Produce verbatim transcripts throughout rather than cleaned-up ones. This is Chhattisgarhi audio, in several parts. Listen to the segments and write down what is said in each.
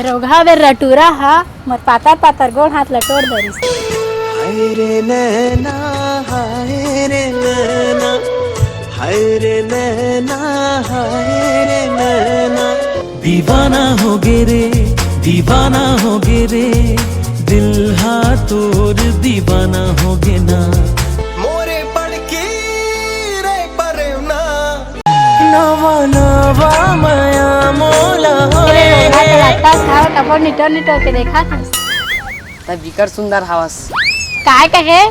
रोगहा बेर रटूरा हा मोर पातर पातर गोड़ हाथ ल टोर डरिस। हाय रे नैना, हाय रे नैना, हाय रे नैना, हाय रे नैना। दीवाना होगे रे, दीवाना होगे रे, दिल हा तोर दीवाना होगे ना। मोरे बड़की रे परना। नवा नवा मया मोला होए रे। लगता था टपोर निटोर निटोर के देखा था। तै बिकट सुंदर हवस। काय कहे?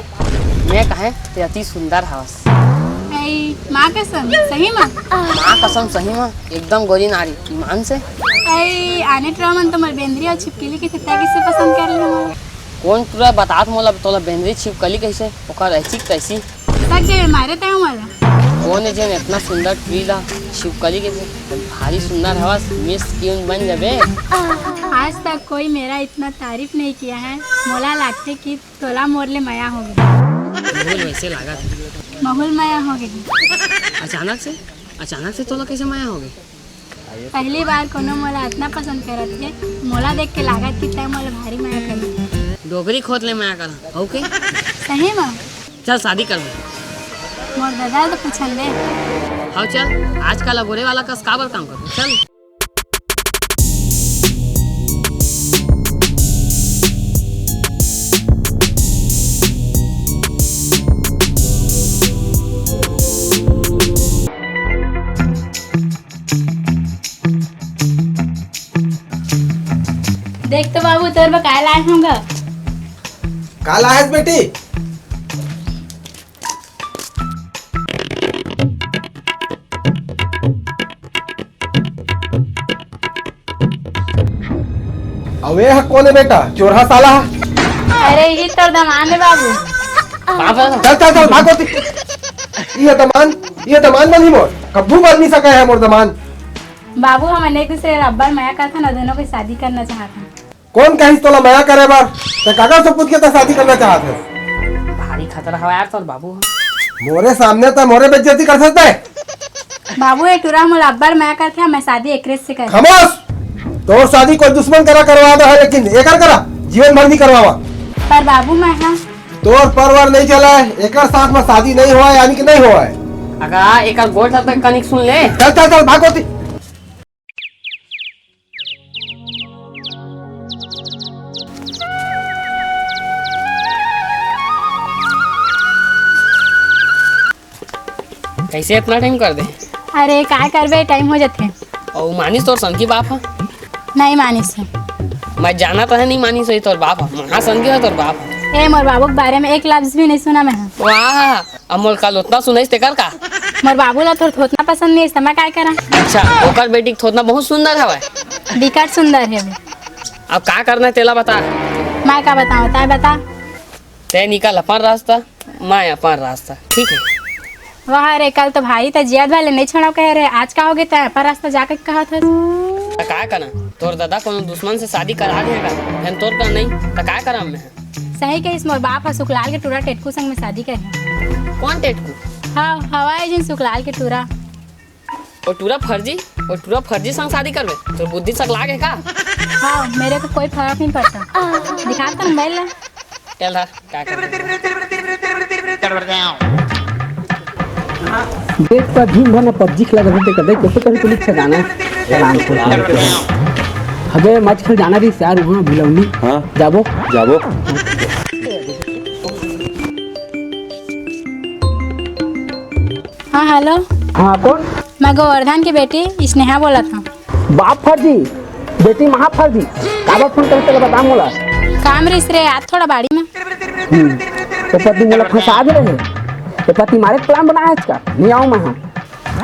मैं कहे ते अति सुंदर हवस। ऐ, माँ कसम, सही मा? माँ कसम, सही मा, एकदम गोरी नारी, ईमान से। ऐ, आने टुरा मन तो मोर बेंदरी अउ छिपकली के कुत्ता किसे पसंद कर ले मोला? कोन टुरा बतात मोला तोला बेंदरी छिपकली कइसे? ओकर ऐसी तैसी। सक के मारे तय मोला। कोन ए जेन इतना सुंदर टुरी ला छिपकली के भारी सुंदर हवस, मिस क्यून बन जाबे। आज तक कोई मेरा इतना तारीफ नहीं किया है। मोला लागथे कि तोला मोर ले मया हो गे। बिल्कुल वैसे लागत। महुल मया हो गे। अचानक से? अचानक से तोला कैसे मया हो गे? पहली बार कोनो मोला इतना पसंद करत हे। मोला देख के लागत कि तै मोला भारी मया करबे। डोकरी खोत ले मया कर, हो के? सही मा? चल शादी कर ले। मोर दादा तो पूछन दे। हाँ चल, आजकल अगोरे वाला कस काबर काम कर, चल। देख तो बाबू, तोर बर काय लाए हूँ गा। का लाए हस बेटी? अबे, हा कोन है बेटा? चोरहा साला। अरे, ये तो दमान है बाबू। चल, चल, चल, भागो ती। ये दमान, ये दमान बनी मोर। कब्बू बन नहीं सका है मोर दमान। बाबू, हमन एक दूसरे ला अब्बड़ मया करथन अउ दोनों के शादी करना चाहथन। कोन कहिस तोला मया करे बर? तै काकर से पूछ के तै शादी करना चाहत हस? भारी खतरा हवा यार तोर बाबू। मोरे सामने तै मोरे बेइज्जती करथस तै। बाबू, ये टुरा मोला अब्बड़ मया करथे, मैं शादी एकरे से कर। खामोश! तोर शादी कोई दुश्मन करा करवा दो है, लेकिन एकर करा जीवन भर नहीं करवावा। पर बाबू, मैं हाँ। तोर परवर नहीं चला है, एकर साथ में शादी नहीं हुआ है, यानी कि नहीं हुआ है। अगर एकर गोठ तक कनिक सुन ले। चल, चल, चल, भागो ती। कैसे इतना टाइम कर दे? अरे, काय करबे, टाइम हो जाथे। अउ मानिस तोर संगी बाप ह? नहीं मानिस हे। मैं जाना तो है नहीं मानिस होही तोर बाप ह, महासंगी ह तोर बाप ह। ए, मोर बाबू के बारे में एक लफ्ज भी नहीं सुना मैं ह। वाह, अब मोर कल उतना सुनाइस तेकर का? मोर बाबू ला तोर थोतना पसंद नहीं, त मैं काय करा? अच्छा, ओकर बेटी के थोतना बहुत सुंदर हवय। बिकट सुंदर हे। अब का करना है तेला बता। मैं का बताऊं, तै बता। तै निकल अपन रास्ता, मैं अपन रास्ता, ठीक है? वाह रे, कल तो भाई तै जियाद वाले नहीं छोड़ा कह रहे, आज का हो गया तै अपन रास्ता जाके कहत हस? त का करना, तोर दादा कोनो दुश्मन से शादी करा दे का? हम तोर का नहीं, त का करम मैं? सही कहिस मोर बाप ह सुखलाल के टूरा टेटकू संग में शादी करे। कौन टेटकू? हाँ, हवाई जिन सुखलाल के टूरा। ओ टूरा फर्जी, ओ टूरा फर्जी संग शादी करबे? तोर बुद्धि सकलागे का? हाँ, मेरे को कोई फर्क नहीं पड़ता। दिखा तो मोबाइल ला। चल धर, का करबे? देख त दिन भर न पबजी खेला करथे, कदे कुछ कभी पुलिस ठिकाना है। राम को अबे मैच खेल जाना रही यार, वहाँ भिलौनी। हाँ। जाबो? जाबो। हाँ, हेलो। हाँ, कौन? मैं गोवर्धन की बेटी स्नेहा बोलत हूँ। बाप फर्जी, बेटी महा फर्जी। काबर फोन करे तेला बता मोला। काम रिस रे, आज थोड़ा बाड़ी में। हम्म, तो पति मोला फंसा दे रहे। तो पति मारे प्लान बनाया है इसका, नहीं आऊँ मैं। हाँ।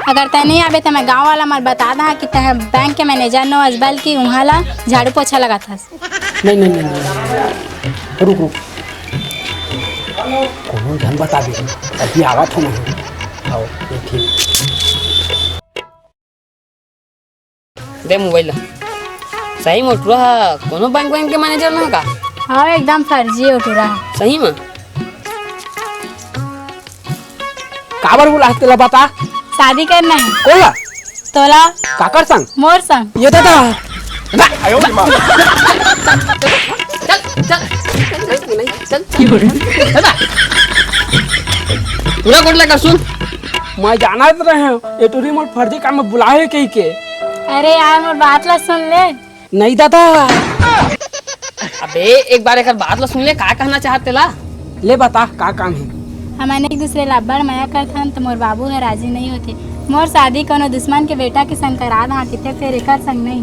अगर तै नहीं आबे तो मैं गाँव वाला मन बता दा कि तै बैंक के मैनेजर नो अजबल की उहाँ ला झाड़ू पोछा लगाथस। नहीं, नहीं, नहीं, नहीं, नहीं। रुक, रुक। कोनो झन बता दे, अभी आवत हूँ मैं। आओ, ये ठीक। दे मोबाइल ला। सही में टूरा ह कोनो बैंक वैंक के मैनेजर ना का? हाँ, एकदम फर्जी हे टूरा। सही में? काबर बोला है तेला बता? शादी करना है। कोला? तोला। काकर संग? मोर संग। ये दादा। चल, चल, चल, चल, चल। पूरा कोट लेकर सुन। मैं जानत रहे हूँ, ये टूरी मोर फर्जी काम में बुलाए कही के। अरे यार, मोर बात ला सुन ले। नहीं दादा। अबे, एक बार एकर बात ला सुन ले, का कहना चाहत तेला? ले बता, का काम है? हमन एक दूसरे ला अब्बड़ मया करथन, त मोर बाबू ह राजी नहीं होथे। मोर शादी कोनो दुश्मन के बेटा के संग करा दहा, किते फेर एकर संग नहीं।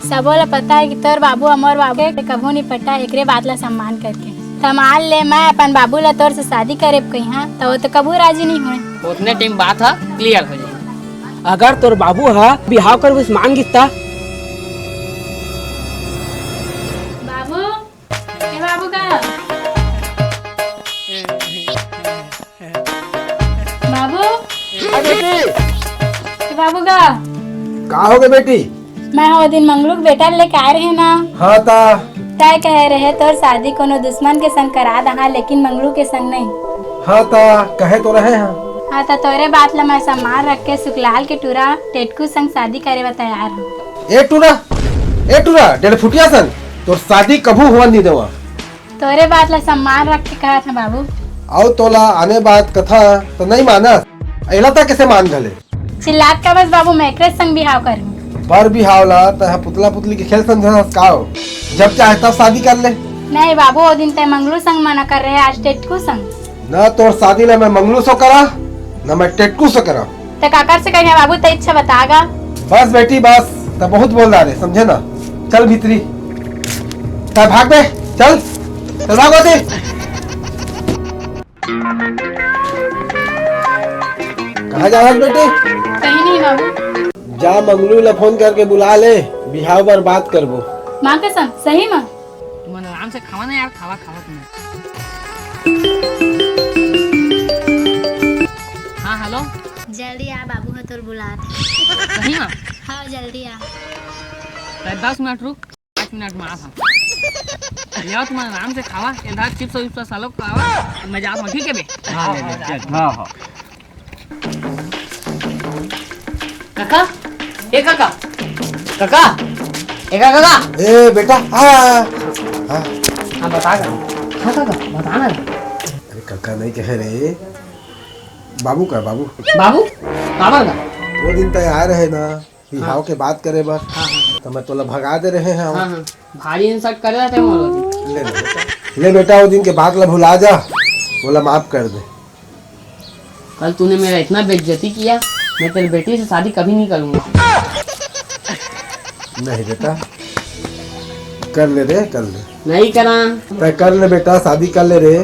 सबो ला पता है कि तोर बाबू ह मोर बाबू के कभू नहीं पटा, एकरे बात ला सम्मान करके। त मान ले, मैं अपन बाबू ला तोर से शादी करे कहिहा, त वो तो कभू राजी नहीं होय। ओतने टाइम बात ह क्लियर हो जाही। अगर तोर बाबू ह बिहाव कर विस मान गिस त? बाबू, ए बाबू का? बाबू, अरे बेटी, ए बाबू का? का हो गए बेटी? मैं ओ दिन मंगलू के बेटा लेके आए रहे ना। हाँ ता। तय कहे रहे तोर शादी कोनो दुश्मन के संग करा दहा, लेकिन मंगलू के संग नहीं। हाँ ता, कहे तो रहे हैं। हाँ ता, तोरे बात ला मैं सम्मान रख के सुखलाल के टूरा टेटकू संग शादी करे बर तैयार हूँ। ए टूरा, ए टूरा, डेढ़ फुटिया संग तोर शादी कभू होवन नहीं देवा। तोरे बात ला सम्मान रख के कहत हँव बाबू। अउ तोला आने बात कथा त नहीं मानस, एला त कैसे मान घले? चिल्लात का बस बाबू, मैं एकरे संग बिहाव करहूँ। बर बिहाव ला तैं ह पुतला पुतली के खेल समझत हस का हो? जब चाहे तब शादी कर ले। नहीं बाबू, ओ दिन तैं मंगलू संग मना कर रहे, आज टेटकू संग। न तोर शादी ला मैं मंगलू से करा, न मैं टेटकू से करा। त काकर से करिहा बाबू, तैं इच्छा बतागा। बस बेटी बस, तैं बहुत बोल डारे, समझे ना। चल भीतरी, तैं भाग बे, चल, चल भाग ओती। कहाँ जा रहा बेटी? कहीं नहीं बाबू। जा मंगलू ला फोन करके बुला ले, बिहाव बर बात करबो। माँ कसम, सही में? तुमन आराम से खावा ना यार, खावा, खावा तुमन। हाँ, हेलो। जल्दी आ, बाबू ह तोर बुलात हे। सही में? हाँ, जल्दी आ। तो दस मिनट रुक, पाँच मिनट में आत हँव। ले आओ, तुमन आराम से खावा, इधर चिप्स विप्स सालो खावा, मैं जात हँव, ठीक है बे? हाँ, ले, ले, चल। हाँ, हाँ। काका, ए काका, काका, ए काका, काका। ए बेटा, हाँ, हाँ। हाँ, बता काका। हाँ काका, बता ना। अरे काका नहीं कहे रे, बाबू का बाबू। बाबू? काबर का? वो दिन तय आए रहे ना, बिहाव हाँ। के बात करे बर। हाँ, हाँ। तो मैं तोला भगा दे रहे हैं। हाँ, हाँ। भारी insult करे रहते हैं वो लोग। ले, ले बेटा। ले बेटा, वो दिन के बात ला भुला जा, बोला माफ कर दे। कल तूने मेरा इतना बेइज्जती किया, मैं तेरी बेटी से शादी कभी नहीं करूँगा। नहीं बेटा, कर ले रे, कर ले। नहीं करा। तय कर ले बेटा, शादी कर ले रे।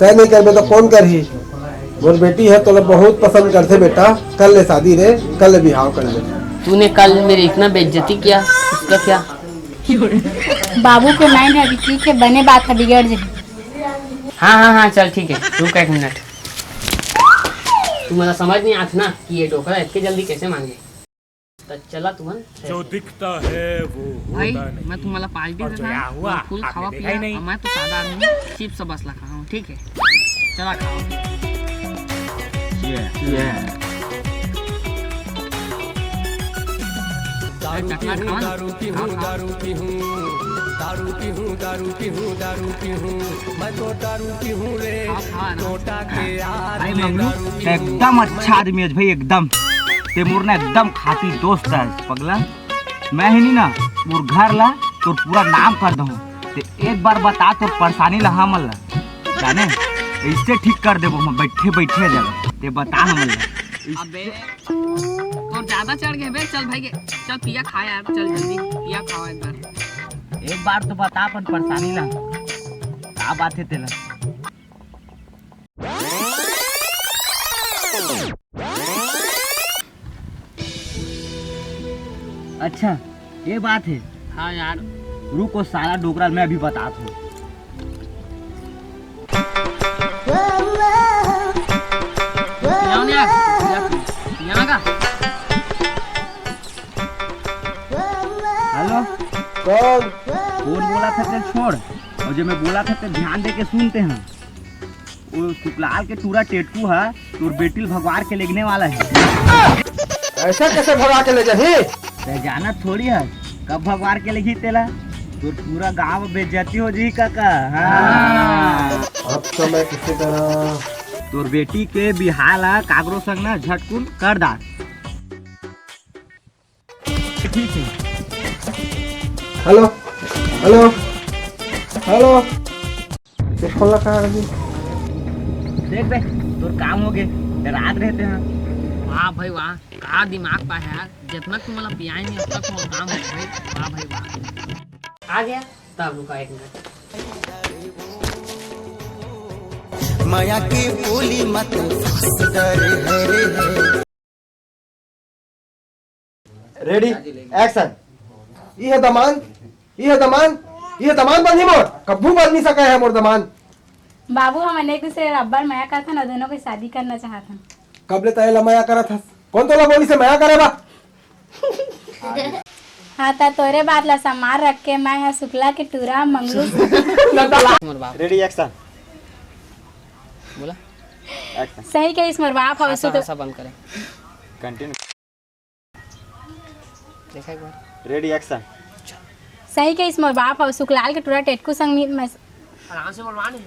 तय नहीं करबे तो कौन करही? मोर बेटी है, तोला बहुत पसंद करथे बेटा, कर ले शादी रे, कर ले बिहाव कर ले। तूने कल मेरी इतना बेइज्जती किया, उसका क्या? बाबू के mind है अभी ठीक है, बने बात है बिगड़ जाए। हाँ, हाँ, हाँ, चल ठीक है, रुक एक मिनट। तुम्हारा समझ नहीं आत ना कि ये डोकरा इतने जल्दी कैसे मान गए। तो चला तुमन। जो दिखता है वो भाई, होता नहीं। मैं तुम्हारा पार्टी और जो देता यहाँ हूँ, हुआ, फुल आपने खावा देखा पिया, ही नहीं। और मैं तो सादा आदमी हूँ, चिप्स बस ला खाऊँ, ठीक है? चला खाओ। ये, ये। अरे चकना खावा ना। दारू पीहूँ, खाओ, खाओ। दारू पीहूँ, दारू पीहूँ, दारू पीहूँ, दारू पीहूँ, मैं तो दारू पीहूँ रे। खाओ, खाओ ना। लोटा के यार अरे में मंगलू, दारू पीहूँ। एकदम अच्छा आदमी है भाई, एकदम। ते मोर ना एकदम खाटी दोस्त है पगला। मैं ही नहीं ना, मोर घर ला तोर पूरा नाम कर दहूँ। ते एक बार बता तोर परेशानी ला हमन ला, जाने, इससे ठीक कर देबो हम बैठे बैठे जगह। ते बता हमन ला। अबे, तोर ज्यादा चढ़ गए बे, चल भाई के, चल पिया खा यार, चल जल्दी पिया खाओ एक बार। एक बार तो बता अपन परेशानी ला, का बात है तेला? अच्छा, ये बात है। हाँ यार। रुको साला डोकरा, मैं अभी बतात हूँ। यहाँ नहीं आ, यहाँ, यहाँ का? हेलो। कौन? कौन बोला था तेरे छोड़, और जो मैं बोला था तेरे ध्यान दे के सुनते हैं। वो सुखलाल के टूरा टेटकू है, तोर बेटी ल भगवार के लेगने वाला है। ऐसा कैसे भगा के ले जाही? ते जानत थोड़ी है, कब भगवान के लिखी तेला? तोर पूरा गांव में बेइज्जती हो जी काका। हाँ। अब तो मैं किसे करा? तोर बेटी के बिहाव ला काकरो संग ना झटकुन कर दा। Hello, hello, hello. ये फोन लगा अभी। देख बे, तोर काम हो गए, रात रहते हैं। वाह भाई वाह, का दिमाग पा है यार। जितना तुम मतलब पियाए नहीं, उतना तुम्हारा काम हो गया भाई। वाह भाई वाह। आ गया, तब रुका एक मिनट। मया के बोली मत फास डर है रे है। Ready, action. ये दमान, ये दमान, ये दमान बनी मोर, कब्बू बन नहीं सका है मोर दमान। बाबू, हमन एक दूसरे ला अब्बड़ मया करथन अउ दोनों के शादी करना चाहथन। कब ले तय ला मया करत हस? कौन तोला बोली से मया करे बा? हाँ, त तोरे बात ला सम्मान रख के मैं ह शुक्ला के टूरा मंगलू। मोर बाप। Ready, action. बोला। एक्शन। सही कहिस मोर बाप ह। हाँ, शुक्ला। हाँ, हाँ, बंद करें। कंटिन्यू। देखा एक बार। Ready, action. सही कहिस मोर बाप ह, सुखलाल के टूरा टेटकू संग मी-, मैं आराम से बोलवा नहीं।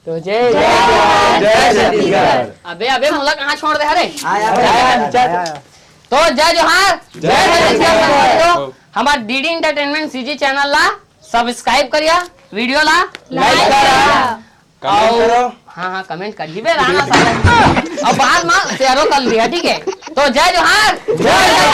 तो जय जय छत्तीसगढ़। अबे, अबे, मोला कहाँ छोड़ दे, अरे? आया, आया, आया, आया। तो जय जोहार, जय जय छत्तीसगढ़। छत्तीसगढ़। तो हमार डीडी एंटरटेनमेंट सीजी चैनल ला सब्सक्राइब करिया, वीडियो ला लाइक करा। कमेंट अउ करो। हाँ, हाँ, कमेंट कर दिबे, राणा साहब। अब बाद में शेयरो कर दिया, ठीक है? तो जय जोहार, जय